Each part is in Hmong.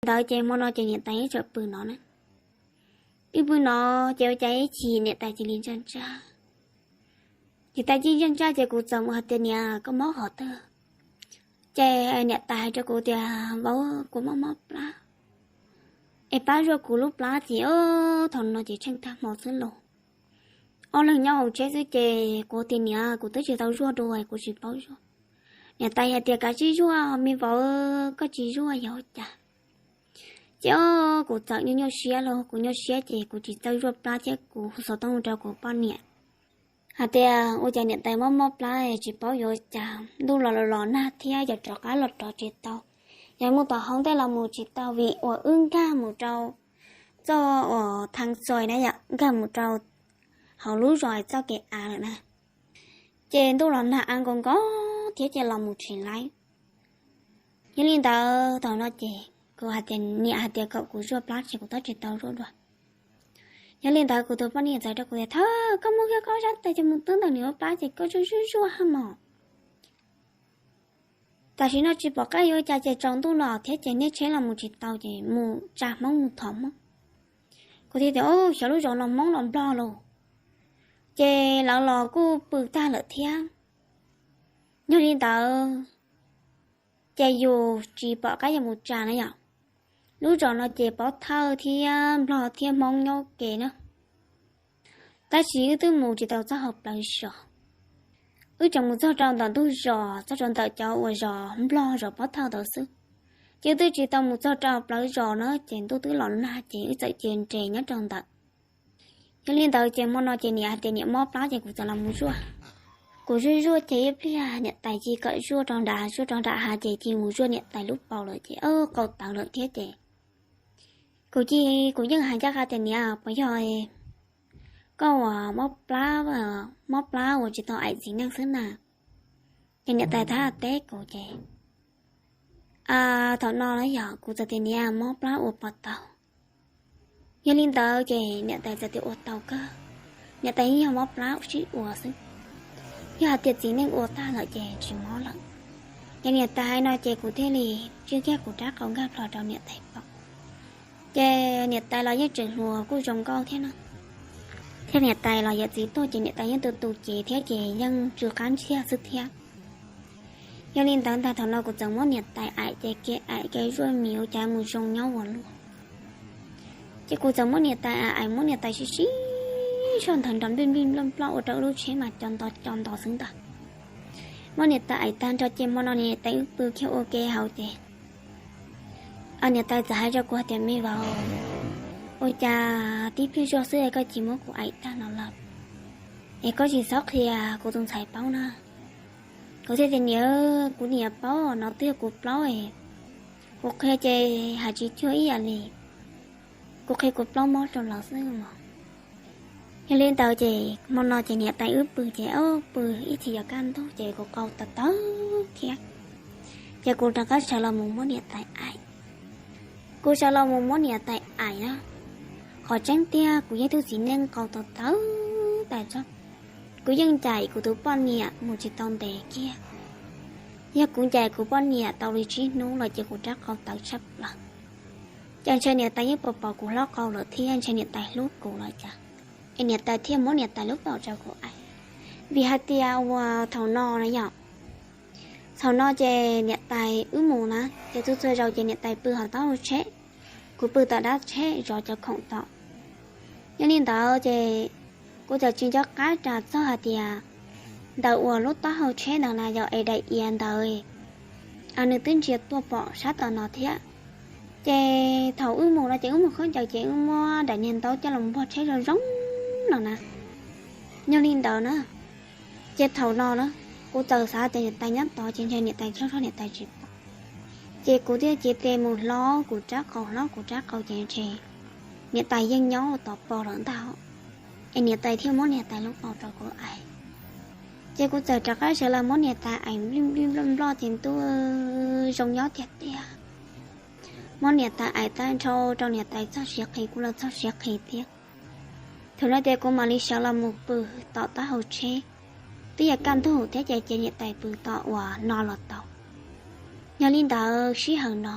Ntawd ces hmo no ces niam tais ib txawm pw no na. Ib pw no ces ua cas ib chim niam tais cia li ntsaj ntsaj. Niam tais cia li ntsaj ntsaj ces kuv txawm mus hais tias, Niam, koj mob qhov twg? Ces niam tais hais rau kuv tias, Vauv, kuv mob mob plab es pab zuaj kuv lub plab ces thaum no ces tsheej tag hmo xwb los. Ob leeg nyob hauv tsheb xwb ces kuv tias, Niam, kuv twb tsis tau zuaj dua, kuv tsis paub zuaj. Niam tais hais tias, Kav tsij zuaj me vauv, koj tsis zuaj yog ua cas? Ces kuv txawm nyuaj nyuaj siab los, kuv nyuaj siab ces kuv tsis txawj zuaj plab thiab kuv xov tooj rau kuv poj niam hais tias, Ua cas niam tais mob mob plab tsis paub yuav ua cas, ntuj los los nag thiab, yog rov qab los rov tsis tau, yog mus tom hauv ntej los mus tsis tau vim uas wb nkag mus rau txoj uas thaj xois na yom, nkag mus rau hauv lub zos txoj kev av lawm na. Ces ntuj los nag av nkaus nkaus thiab ces los mus tsis laib. Yog li ntawd thaum no ces kuv hais tias, niam hais tias kom kuv zuaj plab ces kuv twb tsis tau zuaj dua. Yog li ntawd kuv tus poj niam txawm rau kuv tias, Thawj, koj muab kiag koj sab tes ces mus twb ntawm nws lub plab ces koj zuaj zuaj zuaj hab mog. Tam sim no tsis pom qab yuav ua cas ces tsaus ntuj los thiab ces niaj tsheb los mus tsis tau ces mus tsa Hmoob mus thov Hmoob. Kuv thiaj tias, Xyov lub zos no Hmoob los Nplog lauj, ces lawv los kuj pw tag lawm thiab. Yog li ntawd ces yus tsis pom qab yuav mus tsa na yom. Lub zos no ces Pov Thawj thiab Nplog thiab Hmoob nyob ke na. Tab sis wb twb mus tsis tau txog hauv plawv zos. Wb tseem mus txog rau ntawm ntug zos, txog rau ntawm cov uas zos Nplog zos Pov Thawj ntawd xwb. Ces wb twb tsis tau mus txog rau plawv zos na ces ntuj twb los nag ces wb txawm cia nres nyob rau ntawd. Yog li ntawd ces hmo no ces niam hais tias niam mob plab ces kuv txawm los mus zuaj. Kuv zuaj zuaj ces ib pliag niam tais cia li kom zuaj rau nram, zuaj rau nram hav ces cia li mus zuaj niam tais lub paum lawm ces qau tawv lawm thiab ces kuv cia, kuv yeej hais ncaj qha tias, Niam, puas yog koj uas mob plab, mob plab uas tsis tau aim txiv neej xwb na? Ces niam tais thiaj teb kuv ces thaum no na yog kuv txawm tias, Niam, mob plab ua pov tau. Yog li ntawd ces niam tais txawm tias, Ua tau kawg. Niam tais yeej yog mob plab sib ua xwb, yog hais tias txiv neej ua tag lawm ces tsis mob lawm. Ces niam tais hais no ces kuv thiaj li tswj kiag kuv rab qau nkag plho rau niam tais pom. Ces niam tais los yeej tseem hluas kuj zoo nkauj thiab no, thiab niam tais los yawm txiv tuag ces niam tais yeej tu tu cev thiab ces yeej tsw qab ntsiag xwb thiab. Yog li ntawd ntag thaum no kuv txawm muab niam tais aim ces kev aim kev zuaj mis ua cas mus zoo nyob ua luaj. Ces kuv txawm muab niam tais aim, muab niam tais sib sib zog ntawd nrov nplij nplij nploj nploj ua rau lub tsheb mas co nto co nto xwb ntag. Muab niam tais aim tag nrho ces hmo no niam tais wb pw kiag ua ke hauv ces niam tais txawm hais rau kuv hais tias, Me vauv, ua cas tib pliag zog xwb koj cia li muab kuv aim tag no lawm? Es koj tsis txhob qhia kuv tus ntxhais paub na. Kuv thiaj tias, Niam, kuv niam paub no twb yog kuv plaub es, kuv qhia ces hais tsis cuag ib yam li kuv qhia kuv plaub mob rau lawv xwb mog. Yog li ntawd ces hmo no ces niam tais wb pw ces ob pw ib chim yuav kaj ntug ces kuv qau tawv tawv thiab. Ces kuv rov qab sawv los mus muab niam tais aim. Kuv sawv los mus muab niam tais aim na, qhov tseeb tiag kuv yeej tug txiv neej qau tawv tawv tas zog. Kuv yeej ncaim kuv tus poj niam mus tsis tau ntev kiag. Yog kuv ncaim kuv poj niam tau li tsib hnub lawm ces kuv rab qau tawv tshaj plaws. Ces ntshe niam tais yeej pom pom kuv hlob qau lawm thiab ntshe niam tais hlub kuv lawm cas, es niam tais thiaj muab niam tais lub paum rau kuv aim. Vim hais tias uas thaum no na yom, thaum no ces niam tais wb mus na ces txhua txhua zaus ces niam tais pw hauv taub hau tsheb, kuv pw tom dab tsheb zov cov khoom tom. Yog li ntawd ces kuv txawm tsis nco qab ras txog hais tias ntawm uas lub taub hau tsheb ntawd na yog es daim iav ntawd nws twb ntsia tuaj pom sab tom no thiab. Ces thaum wb mus no ces wb mus khaub ncaws ces wb muab daim niag ntaub coj los npog tsheb zoo zoo no na. Yog li ntawd na, ces thaum no na, kuv txawm xav tias niam tais nyob tod ces ntshe niam tais tsaug zog niam tais tsis pom. Ces kuv thiaj cev tes mus hlob kuv rab qau, hlob kuv rab qau ces ntshe niam tais yeej nyob tod pom lawm ntag. Es niam tais thiaj muab niam tais lub paum rau kuv aim. Ces kuv txawm rov qab sawv los muab niam tais aim nplij nplij nploj nploj ces ntuj zoo nyob tiag tiag. Muab niam tais aim tag nrho rau niam tais txog siav qis kuv los txog siav qis thiab. Thaum no ces kuv mam li sawv los mus pw tom taub hau tsheb, twb yog kaj ntug thiab ces cia niam tais pw tom uas no los tau. Yog li ntawd sij hawm no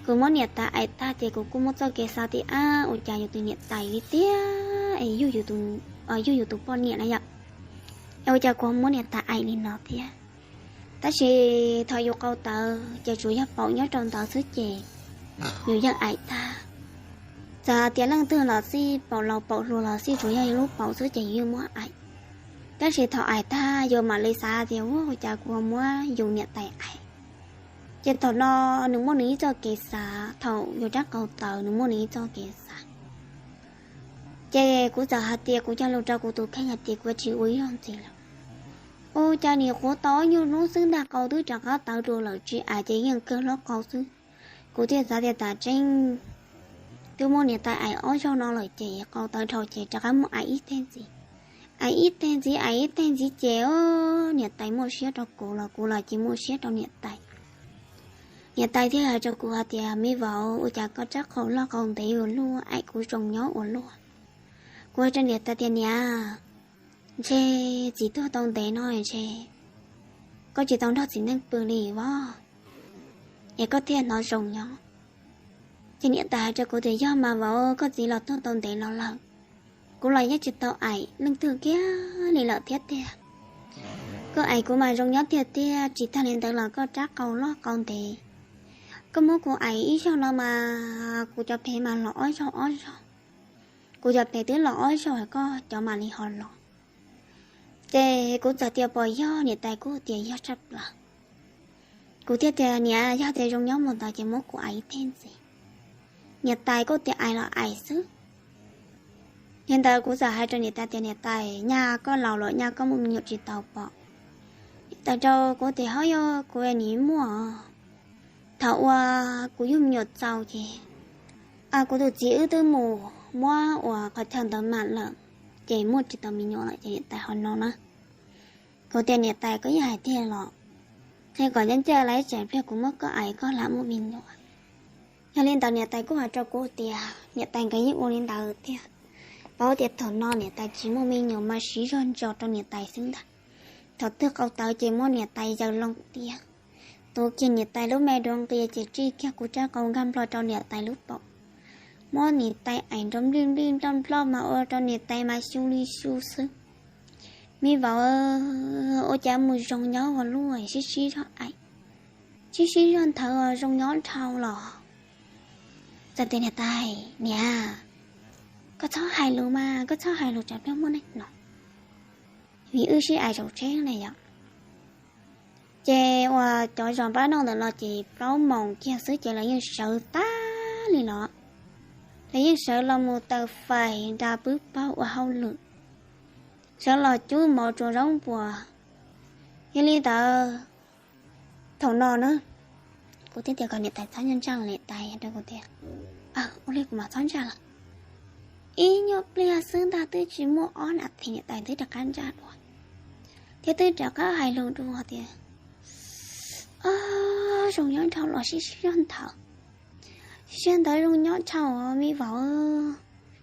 Kuv muab niam tais aim tag ces kuv kuj muaj txoj kev xav tias ab, ua cas yus tus niam tais li tiag es yug yus tus poj niam na yom, es ua cas kuv muab niam tais aim li no thiab. Tab sis thaum yus qau tawv ces tsuas yog paum nyob rau ntawd xwb ces yus yeej aim tag. Txawm hais tias leej twg los xij, paum laus paum hluas los xij, tsuas yog lub paum xwb ces yus yeej muab aim. Tab sis thaum aim tag yus mam li xav tias ua cas kuv muab yus niam tais aim. Ces thaum no nws muaj nws ib txoj kev xav, thaum yus rab qau tawv nws muaj nws ib txoj kev xav. Ces kuv txawm hais tias kuv cog lus rau kuv tus kheej hais tias kuv tsis ua ib zaug ntxiv lawm. Ua cas nim qhuav tau ob nyuag hnub xwb ntag qau twb rov qab tawv dua lawm, tsis aim ces yeej kawg hlob qau xwb. Kuv thiaj xav tias tam tseeb twb muab niam tais aim ob zaug no lawm ces qau tawv dhau ces rov qab muab aim ib teg ntxiv. Aim ib teg ntxiv, aim ib teg ntxiv ces niam tais muaj siab rau kuv los kuv los cia muaj siab rau niam tais. Niam tais thiaj hais rau kuv hais tias me vauv, ua cas koj rab qau loj qau ntev ua luaj, aim kuv zoo nyob ua luaj. Kuv hais rau niam tais tias niam, ntshe txiv tuag tau ntev no ntshe koj tsis tau nrog txiv neej pw li os, es koj thiaj hnov zoo nyob. Ces niam tais hais rau kuv tias yog mas vauv, koj txiv los tuag tau ntev los lawm, kuv los yeej tsis tau aim leej twg kiag li lawm thiab tiag. Koj aim kuv mas zoo nyob tiag tiag, tsis tag li ntawd los koj rab qau loj qau ntev, koj muab kuv aim ib zaug no mas kuv cov phev mas los ob zaug ob zaug. Kuv cov phev twb los ob zaug koj cov mam li ho los. Ces kuv txawm tias puas yog, niam tais kuj tias yog tshaj plaws. Kuv thiaj tias niam, yog tias zoo nyob mus ntawd ces muab kuv aim ib teg ntxiv. Niam tais kuj tias aim los aim xwb. Yog ntawd kuv txawm hais rau niam tais tias niam tais, nyaj koj laus lawm, nyaj koj muaj me nyuam tsis tau pom. Niam tais rau kuv tias ho yog kuv nim muaj, thaum uas kuv yug me nyuam txaus ces kuv tus txiv wb twb mus muab uas qhov chaw ntawd mam lawm, ces muaj tsis tau me nyuam lawm ces niam tais ho no na. Kuv tias niam tais, koj yeej hais tiag los, qhia kom nyob ncaj lawm tsam pliag kuv muab koj aim koj lam muaj me nyuam. Yog li ntawd niam tais kuj hais rau kuv tias niam tais nkawd yeej ua li ntawd tiag. Paub tias thaum no niam tais tsis muaj me nyuam mas siv zog ntso rau niam tais xwb ntag. Thaum twg qau tawv ces muab niam tais yaws loo tiag, tuav kiag niam tais lub me duav nqia ces tsij kiag kuv rab qau nkag nplog rau niam tais lub paum. Muab niam tais aim nrov nplij nplij nploj nploj mas ua rau niam tais mas xyu li xyu xwb. Me vauv, ua cas mus zoo nyob ua luaj, sib sib zog aim, sib sib zog nthawv zoo nyob dhau los. Txawm tias niam tais, niam, koj txhob hais lus mas, koj txhob hais lus tsam pliag muaj neeg hnov, vim wb sib aim zaum tsheb na yom. Ces uas cov zos npab noj ntawm no ces plaub moos kiag xwb ces lawv yeej sawv tag li los. Lawv yeej sawv los mus taws fais nra pwb paug ua hauj lwm, sawv los cub mov tsuav zaub npuas. Yog li ntawd, thaum no na, kuv thiaj tias kom niam tais txhob ntsaj ntsaj, niam tais rau kuv tias, ua li kuv mam txhob ntsaj lawm. Ib nyuag pliag xwb ntag twb tsis muaj ob nas this niam tais twb rov qab ntsaj dua, thiab twb rov qab hais lus dua tias, o, zoo nyob dhau los sib sib zog nthawv, sib sib zog nthawv zoo nyob dhau me vauv,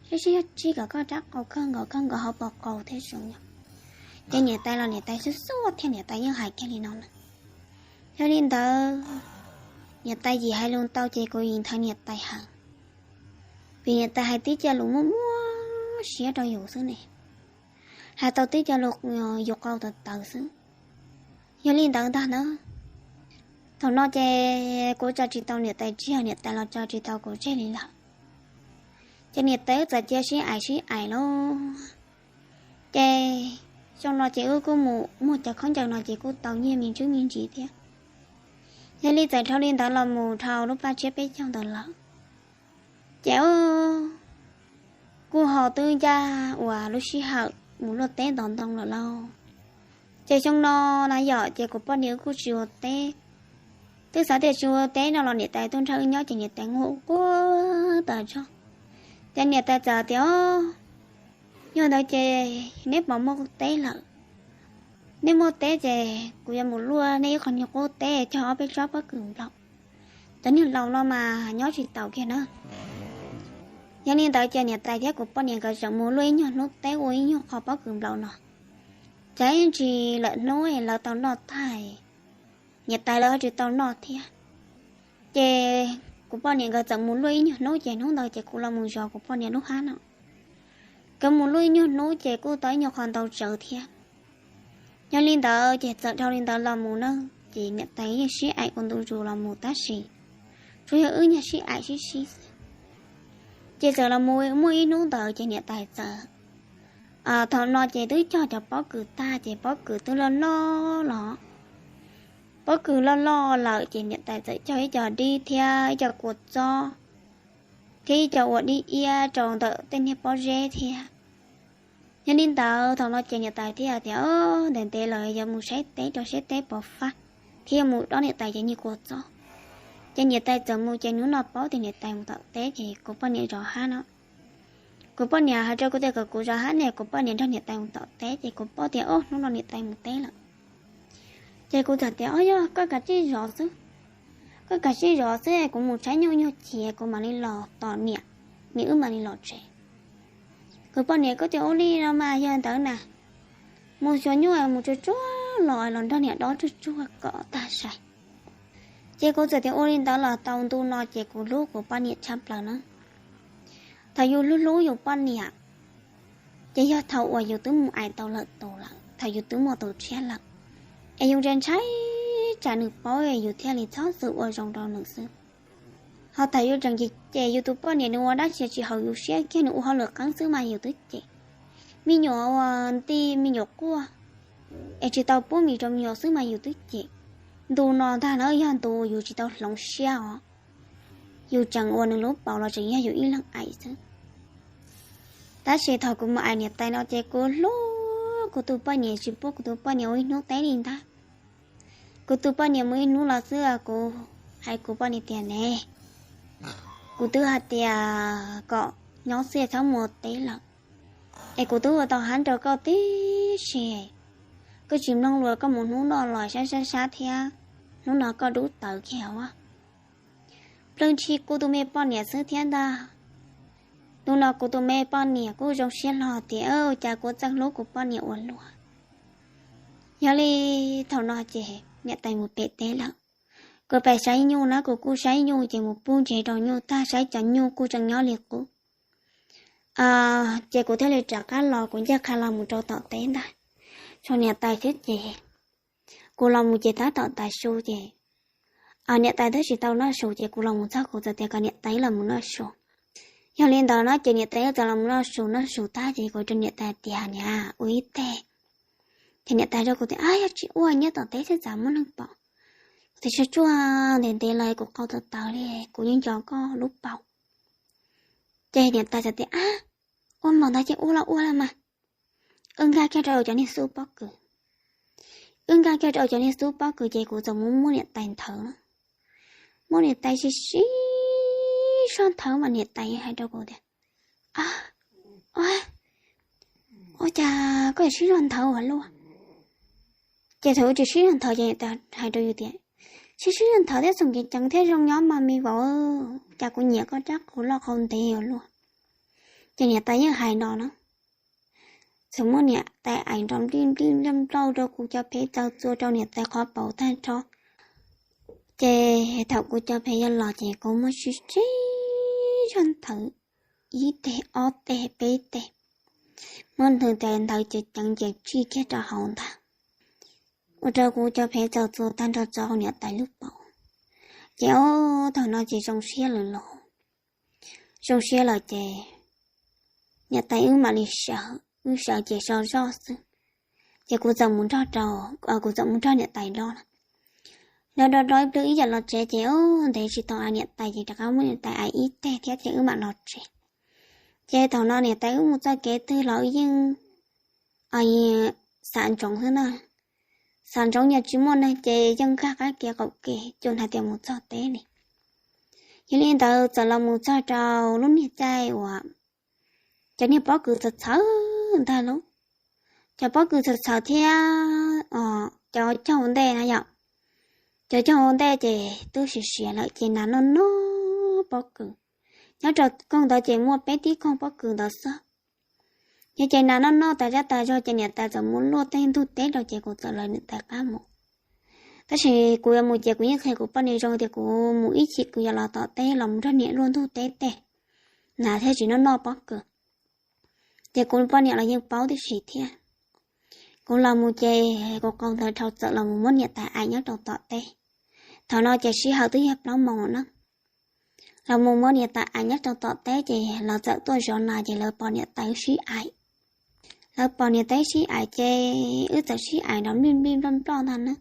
sib sib zog tsij kom koj rab qau kawg nkaus kawg nkaus ho pos qau thiab zoo nyob. Ces niam tais los niam tais xub xuaj thiab niam tais yeej hais kiag li no lawm. Yog li ntawd, niam tais yim hais lus ntau ces kuv yim nthawv niam tais heev, vim niam tais hais tib co lus muaj muaj siab rau yus xwb ne, hais tau tib co lus yus qau tawv tawv xwb. Yog li ntawd ntag na, thaum no ces kuv tso tsis tau niam tais tseg, niam tais los tso tsis tau kuv tseg li lawm. Ces niam tais wb txawm cia sib aim sib aim lauj. Ces xyoo no ces wb kuj mus muag cov khaub ncaws no ces kuj tau nyiaj me ntsis me ntsis thiab. Yog li txawm dhau li ntawd los mus dhau lub paj tsiab peb caug ntawd lawm, ces kuj ho twb ncaj uas lub sij hawm mus luaj teb ntov ntoo lawm lauj. Ces xyoo no na yom, ces kuv poj niam wb kuj tsis ua teb. Twb xav tias tsis ua teb no los niam tais tuaj nrog wb nyob ces niam tais nquag quaj tas zog. Ces niam tais txawm tias, yog ntawd ces neb puas muaj teb lawm? Neb muaj teb ces kuv yuav mus luaj nej ib qho nyuag qub teb cog ob peb tsob pob kws nplaum. Cov niag laus no mas nyob tsis taus kiag na. Yog li ntawd ces niam tais thiab kuv poj niam nkawd tseem mus luaj ib nyuag hnub teb ua ib nyuag qho pob kws nplaum no. Ces ib ntsis lawm hnub lawv tau noj tag, niam tais lawv ho tsis tau noj thiab. Ces kuv poj niam nkawd txawm mus luaj ib nyuag hnub ces hnub ntawd ces kuv los mus zov kuv poj niam lub hab no. Nkawd mus luaj ib nyuag hnub ces kuj tau ib nyuag qho ntau tsawv thiab. Yog li ntawd ces txawm dhau li ntawd los mus na, ces niam tais yeej sib aim ua ntu zus los mus tab sis tsuas yog wb nyuag sib aim sib sib xwb. Ces txawm los mus muaj ib hnub ntawd ces niam tais txawm, thaum no ces twb cog cov pob kws tag ces pob kws twb loj loj los, pob kws loj loj lawm ces niam tais txawm cog ib co dib thiab ib co kua txob thiab ib co ua dib iab rau ntawm tej niag pob zeb thiab. Yog li ntawd thaum no ces niam tais thiaj tias, ntev ntev lawm yuav mus saib teb rau saib teb puas fab thiab yuav mus dob niam tais cov niag kua txob. Ces niam tais txawm mus ces hnub no paub tias niam tais mus tom teb ces kuv poj niam zov hab no. Kuv poj niam hais rau kuv tias kom kuv zov hab ne, kuv poj niam nrog niam tais mus tom teb ces kuv paub tias o hnub no niam tais mus teb lawm. Ces kuv txawm tias, o yog koj kav tsij zov xwb, koj kav tsij zov xwb, kuv mus tshaib nyuj nyuag chiv kuv mam li los tos niam, niam wb mam li los tsev. Kuv poj niam kuj tias ua li no mas yog ntawd na, mus xyuas nyuj mus tsuag tsuag los los nrog niam dob tsuag tsuag kom tag sai. Ces kuv txawm tias ua li ntawd los tau ntu no ces kuv hlub kuv poj niam tshaj plaws na. Thaum yus hlub hlub yus poj niam ces yog thaum uas yus twb mus aim tau lwm tus lawm, thaum yus twb muaj tus tshiab lawm, es yus ntshai ntshai tsam nws paub es yus thiaj li txhob txwm ua zoo rau nws xwb. Ho thaum yus tseem cem yus tus poj niam nws ua dab tsi tsis haum yus siab kiag, nws ua hauj lwm qeeb xwb mas yus twb cem. Me nyuam ua nti me nyuam quaj es tsis tau pub mis rau me nyuam xwb mas yus twb cem. Ntu no ntag na yog ntu yus tsis tau hloov siab os, yus tseem ua nws lub paus los tseem yog yus ib leeg aim xwb. Tab sis thaum kuv mus aim niam tais no ces kuv hlub kuv tus poj niam tsis pub kuv tus poj niam ua ib hnub teb li ntag. Kuv tus poj niam mus ib hnub los xwb kuv hais kuv poj niam tias ne, kuv twb hais tias kom nyob xwb txhob mus teb lawm, es kuv twb ua tau hab rau koj tib si, koj tsis mloog lus koj mus hnub no los sab sab sab thiab, hnub no koj dub tawv kiag ua. Plwj ntshis kuv tus me poj niam xwb thiab ntag. Hnub no kuv tus me poj niam kuj zoo siab hlo tias cas kuv txawj hlub kuv poj niam ua luaj. Yog li thaum no ces niam tais mus pem teb lawm, kuv pem saib nyuj na, kuv kuj saib nyuj ces mus pub ntsev rau nyuj tag saib cov nyuj kuj tseem nyob li qub. Ces kuv thiaj li rov qab los, kuv ncaj qha los mus rau tom teb ntag, tshuav niam tais thiab ces kuv los mus ces tab tom tais su ces niam tais twb tsis tau noj su ces kuv los mus txog kuv txawm tias kom niam tais los mus noj su. Yog li ntawd no ces niam tais txawm los mus noj su, noj su tag ces kuv rau niam tais tias niam ua ib teg. Ces niam tais rau kuv tias ab yog tsis ua nyob tom teb thiab tsam muaj neeg pom. Kuv tias tsuag tsuag ntev ntev los kuv qau tawv tawv li, kuv yeej nco koj lub paus. Ces niam tais txawm tias ab, ua npaum ntawd ces ua los ua los mas. Wb nkag kiag rau cov niag xub pob kws, wb nkag kiag rau cov niag xub pob kws ces kuv txawm mus muab niam tais nthawv na. Muab niam tais sib sib zog nthawv mas niam tais hais rau kuv tias, ua cas koj sib zog nthawv ua luaj? Ces thaum wb tsis sib zog nthawv ces niam tais hais rau yus tias, sib sib zog nthawv thiab txhoom ceev ceev thiab zoo nyob mas me vauv, cas kuv nyiam koj rab qau loj qau ntev ua luaj. Ces niam tais yeej hais no na, txawm muab niam tais aim nrov nplij nplij nplauj nplauj rau kuv cov phev txaus txuas rau niam tais qhov paus tag nrho. Ces thaum kuv cov phev yuav los ces kuv muab sib sib zog nthawv ib teg ob teg peb teg, muab niam tais nthawv ceev ceev ces tsij kiag rau hauv ntag, ua rau kuv cov phev txaus txuas tag nrho tso hauv niam tais lub paus. Ces o, thaum no ces zoo siab lawm los, zoo siab lawm ces niam tais wb mam li sawv, wb sawv ces so zoj xwb. Ces kuv txawm mus nrog rau, kuv txawm mus nrog niam tais dob lawm. Dob dob dob ib pliag ib yam los tsev ces o, ntev tsis tau niam tais ces rov qab muab niam tais aim ib teg thiab ces wb mam los tsev. Ces thaum no niam tais wb mus txoj kev twg los wb yeej xav ntsoov xwb na. Xav ntsoov yog tsis muaj neeg ces yeej nkag qab kev qaum kev cuag hais tias mus txog teb li. Yog li ntawd txawm los mus txog rau lub niag caij uas cov niag pob kws txawv txhawv ntag lauj. Cov pob kws txawv txhawv thiab cov caug ua ntej na yom. Cov caug ua ntej ces twb siav siav lawm ces nas noj noj pob kws. Nyob rau koog ntawd ces muaj peb tib koog pob kws ntawd xwb. Yog ces nas noj noj tas zaj tas zog ces niam tais txawm mus luaj tej ntug teb rau ces kuv txawm lawv niam tais qab mus. Tab sis kuv yuav mus ces kuv yeej qhia kuv poj niam zoo tias kuv mus ib chim kuv yuav los tom teb los mus nrog niam luaj ntug teb tej, na thiaj tsis noj noj pob kws. Ces kuv poj niam los yeej paub tib si thiab. Kuv los mus ces kuv qau ntawd dhau txawm los mus muab niam tais aim nyob rau tom teb. Thaum no ces sij hawm twb yog plaub moos na. Los mus muab niam tais aim nyob rau tom teb ces lawv txawm tuaj zov nas ces lawv pom niam tais sib aim. Lawv pom niam tais sib aim ces wb txawm sib aim nrov nplij nplij nploj nploj ntag na.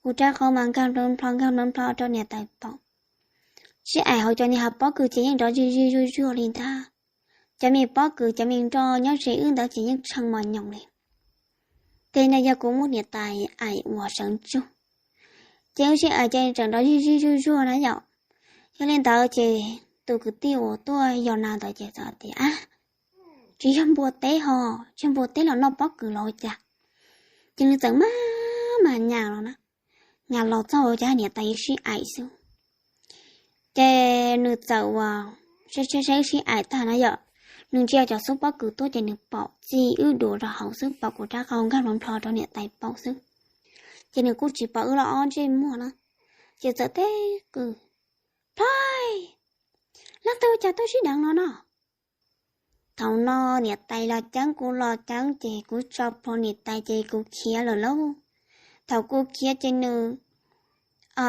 Kuv rab qau mas nkag nplho nkag nplho nplho rau niam tais pom. Sib aim hauv cov niag pob kws ces yeej nrov zig zig zuag zuag li ntag. Cov me pob kws cov me nroj nyob ze wb ntawd ces yeej tshee mos nyoos li. Ces no yog kuv muab niam tais aim uas sawv ntsug, ces wb sib aim ces tseem nrov zig zig zuag zuag na yom. Yog li ntawd ces tus kwv tij uas tuaj yos nas ntawd ces txawm tias, Ab, tsis yog npua teb ho, tsis yog npua teb los noj pob kws los ua cas? Ces nws txawm maj mam nyas los na, nyas los txog ua cas niam tais sib aim xwb. Ces nws txawm uas saib saib wb sib aim tag na yom, nws ntsia cov xub pob kws tuaj ces nws pom txij wb duav rau hauv xwb, pom kuv rab qau nkag nplho nplho rau niam tais pom xwb. Ces nws kuj tsis pom wb los ob ntsej muag na, ces txawm teb kws, Plhaib, leej twg ua cas tuaj sib deev no no? Thaum no niam tais los ceeb kuv los ceeb ces kuv tso plhuav niam tais ces kuv khiav lawm lauj. Thaum kuv khiav ces nws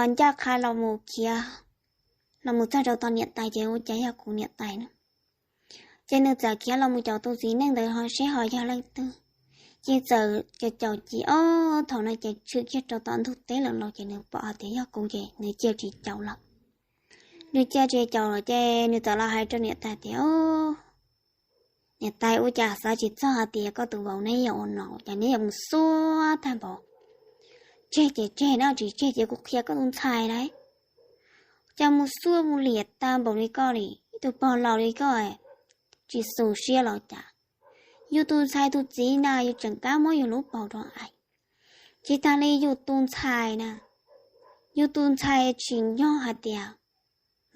ncaj qha los mus khiav, los mus txog rau tom niam tais ces ua cas yog kuv niam tais na. Ces nws txawm khiav los mus caum tus txiv neej ntawd ho seb ho yog leej twg. Ces txawm caum caum ces ob thaum no ces tshwm kiag rau tom ntug teb lawm los ces nws pom hais tias yog kuv ces nws cia tsis caum lawm. Nws cia tsis caum lawm ces nws txawm los hais rau niam tais tias, Niam tais, ua cas xav tsis txog hais tias koj tus vauv neb yuav ua no, cas neb yuav mus xuab tag npaum, tseg ces tseg no, tsis tseg ces kuv qhia koj tus ntxhais lauj. Cas mus xuab mus liam tag npaum li koj li, ib tug pog laus li koj, tsis xu siab los cas? Yus tus ntxhais tus txiv na yus tseem kam muab yus lub paus rau aim. Tsis tas li yus tus ntxhais na, yus tus ntxhais tsis nco hais tias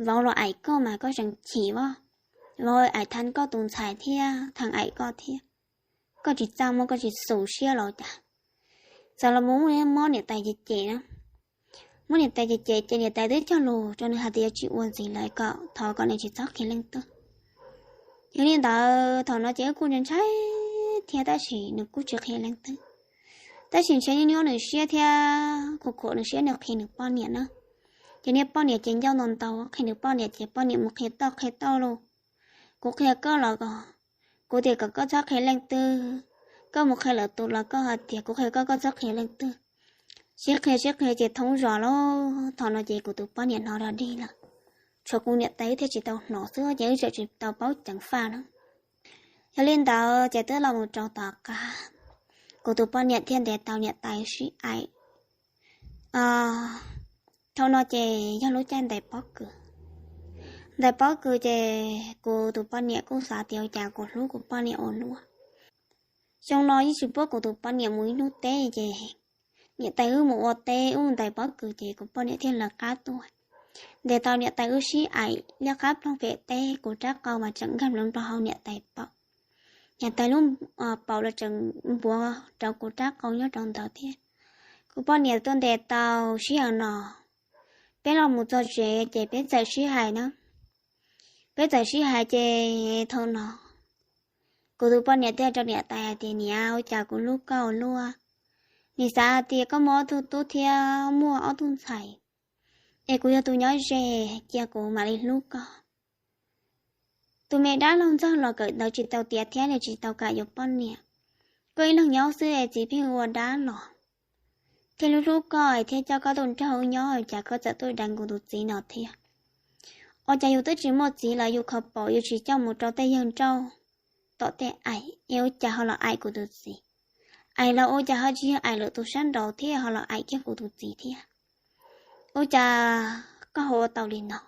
vauv los aim koj mas koj tseem chim as, vauv aim thav koj tus ntxhais thiab thav aim koj thiab, koj tsis txaj muag koj tsis xu siab los cas? Txawm los mus mob niam tais ces cem na, mob niam tais ces cem ces niam tais twb cog lus rau nws hais tias yuav tsis ua ntxiv lawm, kom thov kom nws tsis txhob qhia leej twg. Yog li ntawd thaum no ces wb kuj ntshai thiab tab sis nws kuj tsis qhia leej twg. Tab sis ntshe nyuaj nyuaj nws siab thiab khuam khuam nws siab nws qhia nws poj niam na. Ces niag poj niam ces ncauj ntau ntau, qhia nws poj niam ces poj niam mus qhia toj qhia toj los, kuv qhia koj los, kuv tias kom koj txhob qhia leej twg, koj mus qhia lwm tus los koj hais tias kuv qhia koj koj txhob qhia leej twg. Sib qhia sib qhia ces thoob zos lawm, thaum no ces kuv tus poj niam hnov dog dig lawm. Tshuav kuv niam tais thiaj tsis tau hnov xwb ces wb tseem tsis tau paub ceev faj na. Yog li ntawd ces twb los mus rau tom qab, kuv tus poj niam thiaj ntes tau niam tais sib aim. Thaum no ces yog lub caij ntais pob kws. Ntais pob kws ces kuv tus poj niam kuj xav tias ua cas kuv hlub kuv poj niam ua luaj. Xyoo no yeej tsis pub kuv tus poj niam mus ib hnub teb ces niam tais wb mus ua teb wb ntais pob kws ces kuv poj niam thiaj lawv qab tuaj. Ntes tau niam tais wb sib aim liab qab ploog pem teb, kuv rab qau mas tseem nkag nplo nplo hauv niam tais paum. Niam tais lub paum los tseem npuav rau kuv rab qau nyob rau ntawd thiab. Kuv poj niam tuaj ntes tau sij hawm no, peb los mus txog tsev ces peb txawm sib hais na. Peb txawm sib hais ces thaum no kuv tus poj niam thiaj rau niam tais hais tias, Niam, ua cas kuv hlub koj ua luaj. Nim xav hais tias koj muaj ob tug tub thiab muaj ob tug ntxhais, es kuv yog tus nyob ze, cia kuv mam li hlub koj. Tus me dab laug ntxawg los kawm ntawv tsis tau tiav thiab nws tsis tau kam yuav poj niam. Koj ib leeg nyob xwb es txiv pheej ua dab los, thiaj hlub hlub koj thiab coj koj tuaj nrog wb nyob, cas koj txawm tuaj deev kuv tus txiv no thiab? Ua cas yus twb tsis muaj txiv los yus kho paum yus tsis coj mus rau tej yawg nrauj tom tej aim, es ua cas ho los aim kuv tus txiv? Aim los ua cas ho tsis yog aim lwm tus sab nraud thiab ho los aim kiag kuv tus txiv thiab? Ua cas koj ho ua tau li no?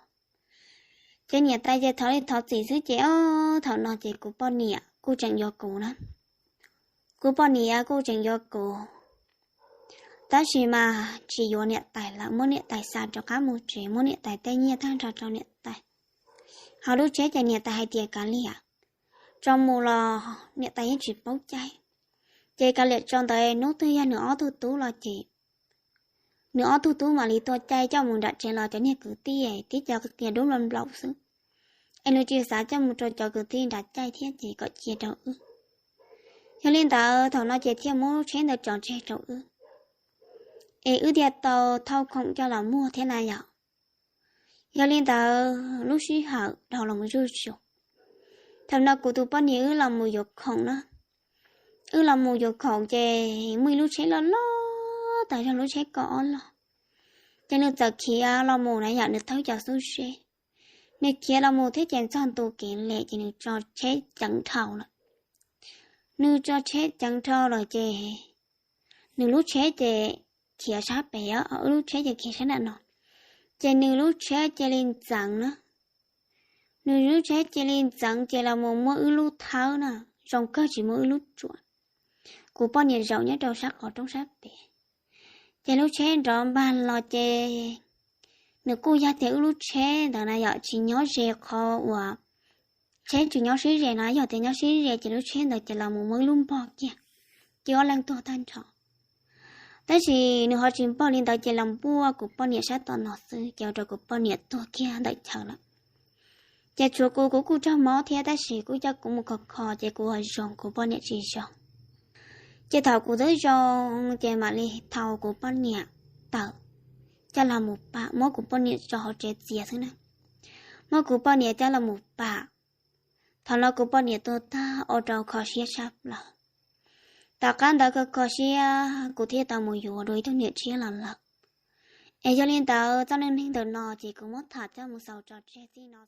Ces niam tais ces thov li thov txim xwb ces ob thaum no ces kuv poj niam kuj tseem yuav kuv na. Kuv poj niam kuj tseem yuav kuv, tab sis mas tsis yuav niam tais lawm, muab niam tais xa rov qab mus tsev, muab niam tais tej nyiaj tag nrho rau niam tais. Ho lub tsheb ces niam tais hais tias kav liam tso mus los niam tais yeej tsis paub cai. Ces kav liam tso ntawd hnub twg yog nws ob tug tub los ces nws ob tug tub mam li tua caij coj mus nram tsev los cov niag kwv tij thiab cov niag dub nplaum xwb. Es nws tsis xav coj mus rau cov kwv tij nram caij thiab ces kom cia rau wb. Yog li ntawd thaum no ces thiaj muab lub tsheb ntawd tso tseg rau wb, es wb thiaj tau thauj khoom coj los muag thiab na yom. Yog li ntawd lub sij hawm dhau los zuj zus, thaum no kuv tus poj niam wb los mus yuav khoom na. Wb los mus yuav khoom ces muaj ib lub tsheb loj loj tas zog, lub tsheb kaum ob log. Ces nws txawm khiav los mus na yom, nws thawb cov xub zeb. Nws khiav los mus thiab ces txog ntu kev lem ces nws tso tsheb ceev dhau lawm. Nws tso tsheb ceev dhau lawm ces nws lub tsheb ces khiav sab pem, wb lub tsheb ces khiav sab nram no. Ces nws lub tsheb cia li ntxeev na. Nws lub tsheb cia li ntxeev ces los mus muab wb lub thawb na, zoo kawg tsis muab wb lub tsuam. Kuv poj niam zaum nyob rau sab qhov rooj sab pem, ces lub tsheb nrov npag los ces nws kuj yog tias wb lub tsheb ntawd na yom, tsis nyob ze qhov uas tsheb tsis nyob sib ze no, yog tias nyob sib ze ces lub tsheb ntawd ces los mus muab wb lub npog kiag, ces ob leeg tuag tag nrho. Tab sis nws ho tsis npog li ntawd ces los npuaj kuv poj niam sab tom no xwb ces ua rau kuv poj niam tuag kiag ntawm chaw lawm. Ces tshuav kuv, kuv kuj raug mob thiab tab sis kuj coj kuv mus kho kho ces kuv ho zoo, kuv poj niam tsis zoo. Ces thaum kuv twb zoo ces mam li thau kuv poj niam tawm coj los mus pam, muab kuv poj niam tso hauv tsev txias xwb na. Muab kuv poj niam coj los mus pam. Thaum no kuv poj niam tuag tag ua rau kho siab tshaj plaws. Tom qab ntawd kho kho siab kuv thiaj tau mus yuav dua ib tug niam tshiab los lawm. Es yog li ntawd txoj neej neeg ntawm no ces kuv muab tham coj mus xaus tso tseg txij no.